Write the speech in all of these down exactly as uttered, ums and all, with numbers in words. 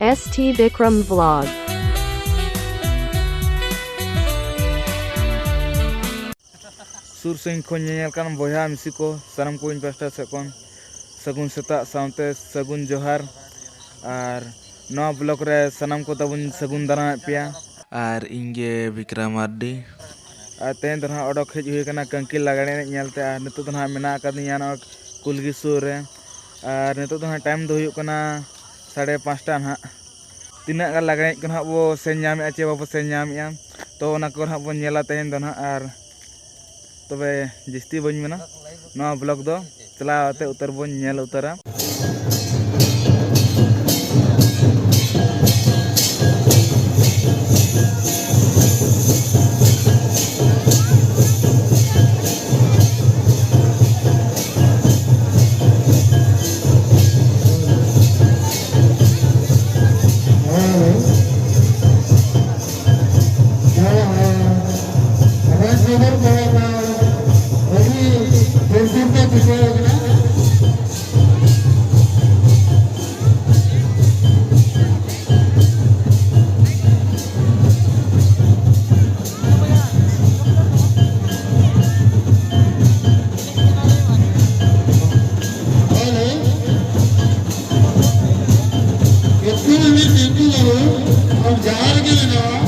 S T Bikram Vlog. ᱥᱩᱨ ᱥᱟᱺᱜᱤᱧ ᱠᱷᱚᱱ ᱧᱮᱧᱮᱞ ᱠᱟᱱ ᱵᱚᱭᱦᱟ ᱢᱤᱥᱤ ᱠᱚ, ᱥᱟᱱᱟᱢ ᱠᱚ ᱤᱧ ᱯᱟᱥᱴᱟ ᱥᱮᱫ ᱠᱷᱚᱱ ᱥᱟᱹᱜᱩᱱ ᱥᱮᱛᱟᱜ ᱥᱟᱶᱛᱮ ᱥᱟᱹᱜᱩᱱ ᱡᱚᱦᱟᱨ᱾ ᱟᱨ ᱱᱚᱣᱟ ᱵᱞᱚᱜ ᱨᱮ ᱥᱟᱱᱟᱢ ᱠᱚ ᱛᱟᱵᱚᱱ ᱥᱟᱹᱜᱩᱱ ᱫᱟᱨᱟᱢᱮᱫ ᱯᱮᱭᱟ᱾ ᱟᱨ ᱤᱧ ᱜᱮ ᱵᱤᱠᱨᱚᱢ ᱢᱟᱨᱰᱤ᱾ ᱟᱨ ᱛᱮᱦᱮᱧ ᱫᱚ ᱱᱟᱦᱟᱜ ᱚᱰᱚᱠ ᱦᱮᱡ ᱦᱩᱭ ᱟᱠᱟᱱᱟ ᱠᱟᱝᱠᱤ ᱞᱟᱜᱽᱬᱮ ᱮᱱᱮᱡ ᱧᱮᱞ ᱛᱮ᱾ ᱟᱨ ᱱᱤᱛᱚᱜ ᱫᱚ ᱱᱟᱦᱟᱜ ᱢᱮᱱᱟᱜ ᱟᱠᱟᱫᱤᱧᱟ ᱱᱚᱣᱟ ᱠᱩᱞᱦᱤ ᱥᱩᱨ ᱨᱮ᱾ ᱟᱨ ᱱᱤᱛᱚᱜ ᱫᱚ ᱱᱟᱦᱟᱜ ᱴᱟᱭᱤᱢ ᱫᱚ ᱦᱩᱭᱩᱜ ᱠᱟᱱᱟ ᱥᱟᱲᱮ ᱯᱟᱸᱪᱴᱟ ᱱᱟᱦᱟᱜ᱾ ᱛᱤᱱᱟᱹᱜ ᱜᱟᱱ ᱞᱟᱜᱽᱬᱮ ᱮᱱᱮᱡ ᱠᱚ ᱱᱟᱦᱟᱜ ᱵᱚ ᱥᱮᱱ ᱧᱟᱢᱮᱫᱼᱟ ᱪᱮ ᱵᱟᱵᱚ ᱥᱮᱱ ᱧᱟᱢᱮᱫᱼᱟ, ᱛᱚ ᱚᱱᱟ ᱠᱚ ᱱᱟᱦᱟᱜ ᱵᱚᱱ ᱧᱮᱞᱟ ᱛᱮᱦᱮᱧ ᱫᱚ ᱱᱟᱦᱟᱜ᱾ ᱟᱨ ᱛᱚᱵᱮ ᱡᱟᱹᱥᱛᱤ ᱵᱟᱹᱧ ᱢᱮᱱᱟ, ᱱᱚᱣᱟ ᱵᱞᱚᱜ ᱫᱚ ᱪᱟᱞᱟᱣ ᱠᱟᱛᱮ ᱩᱛᱟᱹᱨ ᱵᱚᱱ ᱧᱮᱞ ᱩᱛᱟᱹᱨᱟ᱾ ᱨᱟᱡᱽ ᱵᱷᱚᱵᱚᱱ ᱠᱚ ᱟᱹᱰᱤ ᱡᱳᱨᱥᱳᱨ ᱛᱮ ᱪᱷᱩᱴᱟᱹᱣ ᱟᱠᱟᱱᱟ᱾ ᱦᱳᱭ, ᱦᱳᱭ᱾ ᱮᱠᱫᱚᱢ ᱟᱹᱰᱤ ᱴᱮᱢᱯᱩ ᱵᱟᱹᱵᱩ, ᱟᱢ ᱡᱟᱦᱟᱸ ᱨᱮᱜᱮ ᱢᱮᱱᱟᱢᱟ,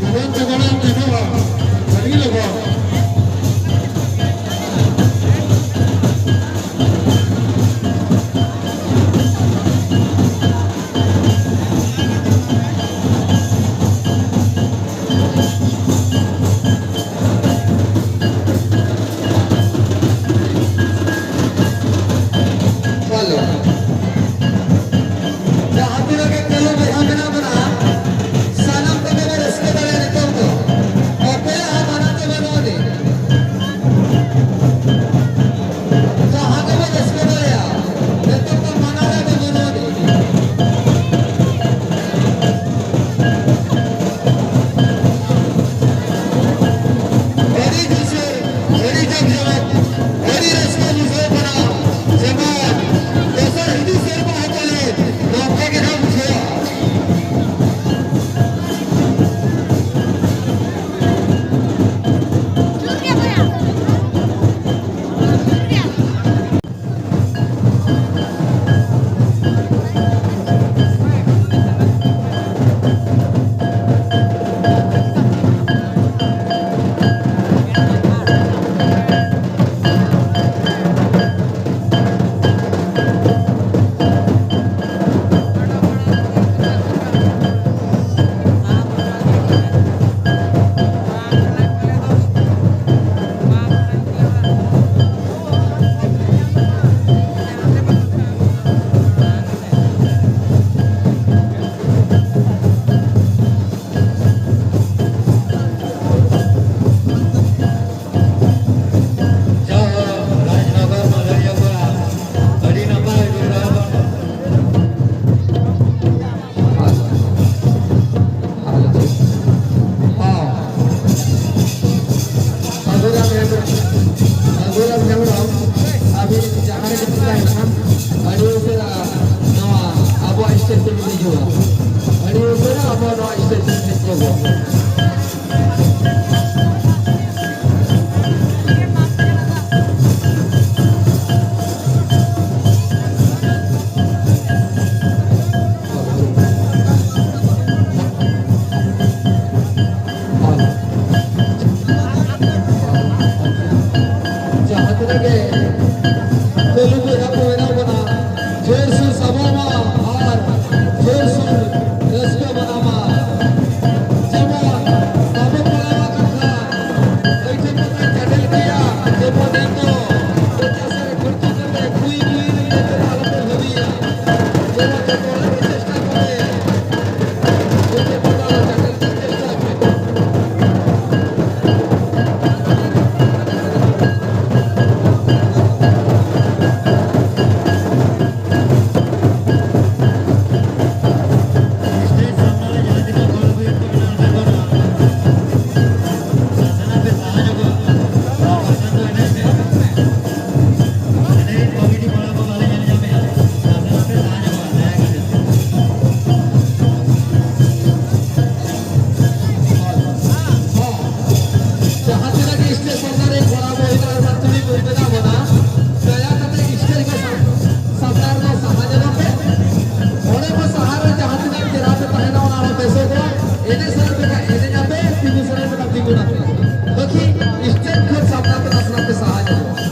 ᱞᱚᱜᱚᱱ ᱛᱮ ᱜᱚᱲᱚᱢ ᱪᱮᱫᱚᱜᱼᱟ, ᱟᱹᱰᱤ ᱞᱚᱜᱚᱱ᱾ ᱦᱮᱞᱳ᱾ ᱡᱟᱦᱟᱸ ᱛᱤᱱᱟᱹᱜ ᱜᱮ ᱠᱟᱹᱞᱩ ᱵᱚᱭᱦᱟ ᱢᱮᱱᱟᱜ ᱵᱚᱱᱟ, ᱥᱟᱱᱟᱢ ᱠᱚᱜᱮ ᱵᱚᱱ ᱨᱟᱹᱥᱠᱟᱹ ᱫᱟᱲᱮᱭᱟᱜᱼᱟ ᱱᱤᱛᱚᱜ ᱫᱚ᱾ ᱚᱠᱚᱭᱟᱜ ᱦᱚᱸ ᱢᱟᱱᱟ ᱛᱮ ᱵᱟᱹᱱᱩᱜ ᱟᱹᱱᱤᱡ᱾ ᱡᱟᱦᱟᱸ ᱜᱮᱵᱚᱱ ᱨᱟᱹᱥᱠᱟᱹ ᱫᱟᱲᱮᱭᱟᱜᱼᱟ, ᱱᱤᱛᱚᱜ ᱫᱚ ᱢᱟᱱᱟ ᱨᱮ ᱫᱚ ᱵᱟᱹᱱᱩᱜ ᱟᱹᱱᱤᱡ᱾ ᱟᱹᱰᱤ ᱡᱳᱨ, ᱟᱹᱰᱤ ᱡᱟᱠ ᱡᱚᱢᱚᱠ, ᱟᱹᱰᱤ ᱨᱟᱹᱥᱠᱟᱹ ᱵᱩᱡᱷᱟᱹᱜ ᱠᱟᱱᱟ᱾ ᱡᱮᱢᱚᱱ ᱫᱚᱥᱟᱨ ᱦᱤᱡᱩᱜ ᱥᱮᱨᱢᱟ ᱦᱚᱸ ᱯᱟᱞᱮ ᱱᱚᱝᱠᱟ ᱜᱮ ᱱᱟᱜ ᱵᱩᱡᱷᱟᱹᱜᱼᱟ᱾ ᱡᱟᱦᱟᱸ ᱛᱤᱱᱟᱹᱜ ᱜᱮ ᱛᱮᱞᱮᱜᱩ ᱵᱚᱭᱦᱟ ᱠᱚ ᱢᱮᱱᱟᱜ ᱵᱚᱱᱟ, ᱡᱳᱨ ᱥᱳᱨ ᱥᱟᱵᱚᱜ ᱢᱟ ᱟᱨ ᱡᱳᱨ ᱥᱳᱨ ᱨᱟᱹᱥᱠᱟᱹ ᱢᱟᱱᱟᱣ ᱢᱟ᱾ ᱡᱮᱢᱚᱱ ᱵᱟᱵᱚ ᱯᱟᱲᱟᱣ ᱟᱠᱟᱱ ᱠᱷᱟᱱ, ᱟᱹᱭᱴᱷᱟᱹ ᱠᱟᱛᱮ ᱪᱟᱰᱮᱞ ᱜᱮᱭᱟ, ᱡᱮᱢᱚᱱ ᱮᱱ ᱫᱚ ᱠᱚᱪᱟ ᱥᱮᱫ ᱨᱮ ᱠᱷᱩᱲᱛᱩ ᱠᱟᱛᱮ ᱠᱩᱭ ᱠᱩᱭ ᱨᱮ ᱟᱞᱚᱯᱮ ᱵᱷᱟᱹᱵᱤᱭᱟ᱾ ᱡᱮᱢᱚᱱ ᱡᱚᱛᱚ ᱦᱚᱲ ᱜᱮ ᱪᱮᱥᱴᱟ ᱠᱚᱨᱮ ᱡᱟᱦᱟᱸ ᱛᱤᱱᱟᱹᱜ ᱜᱮ stage ᱥᱟᱢᱱᱟ ᱨᱮ ᱠᱚᱲᱟ ᱠᱚ ᱦᱮᱱᱟᱜ ᱵᱚᱱᱟ, ᱠᱩᱲᱤ ᱠᱚ ᱢᱮᱱᱟᱜ ᱵᱚᱱᱟ, ᱫᱟᱭᱟ ᱠᱟᱛᱮ stage ᱠᱚ ᱥᱟᱢ-, ᱥᱟᱢᱱᱟ ᱨᱮᱫᱚ ᱥᱟᱦᱟ ᱧᱚᱜᱚᱜ ᱯᱮ᱾ ᱚᱸᱰᱮ ᱠᱚ ᱥᱟᱦᱟ ᱨᱮ ᱡᱟᱦᱟᱸ ᱛᱤᱱᱟᱹᱜ ᱪᱮᱦᱨᱟ ᱯᱮ ᱛᱟᱦᱮᱱᱟ, ᱚᱱᱟ ᱦᱚᱸ ᱵᱮᱥᱚᱜᱚᱜᱼᱟ᱾ ᱮᱱᱮᱡ ᱥᱟᱱᱟ ᱯᱮ ᱠᱷᱟᱱ ᱮᱱᱮᱡ ᱟᱯᱮ, ᱛᱤᱸᱜᱩ ᱥᱟᱱᱟ ᱯᱮ ᱠᱷᱟᱱ ᱛᱤᱸᱜᱩᱱ ᱟᱯᱮ᱾ ᱵᱟᱹᱠᱤ stage ᱠᱷᱚᱱ ᱥᱟᱢᱱᱟ ᱛᱮ ᱱᱟᱥᱮᱱᱟᱜ ᱯᱮ ᱥᱟᱦᱟ ᱧᱚᱜᱚᱜᱼᱟ᱾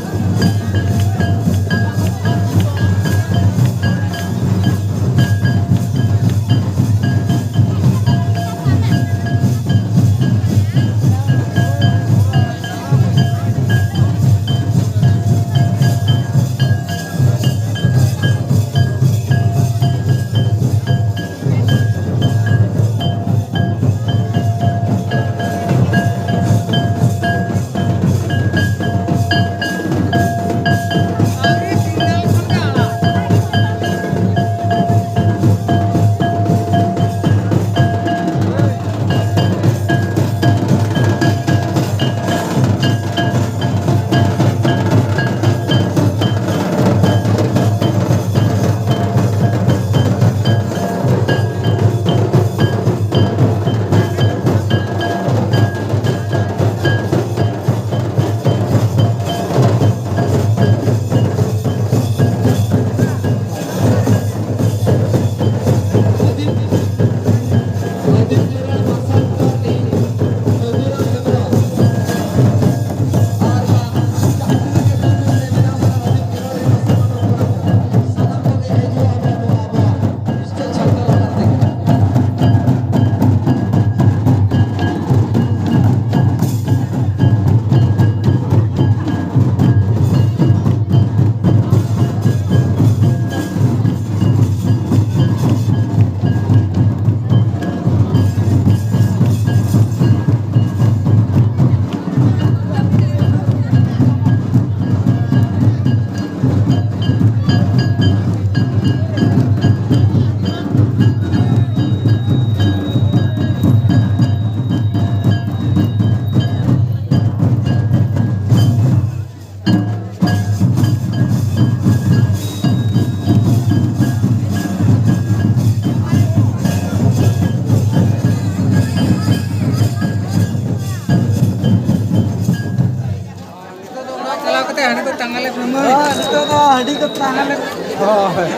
ᱱᱤᱛᱚᱜ ᱫᱚ ᱚᱲᱟᱜ ᱪᱟᱞᱟᱣ ᱠᱟᱛᱮ ᱦᱟᱺᱰᱤ ᱠᱚ ᱛᱟᱸᱜᱟ ᱞᱮ ᱯᱮ ᱢᱟ᱾ ᱱᱤᱛᱚᱜ ᱫᱚ ᱦᱟᱺᱰᱤ ᱠᱚ ᱛᱟᱸᱜᱟ ᱞᱮ᱾ ᱦᱳᱭ᱾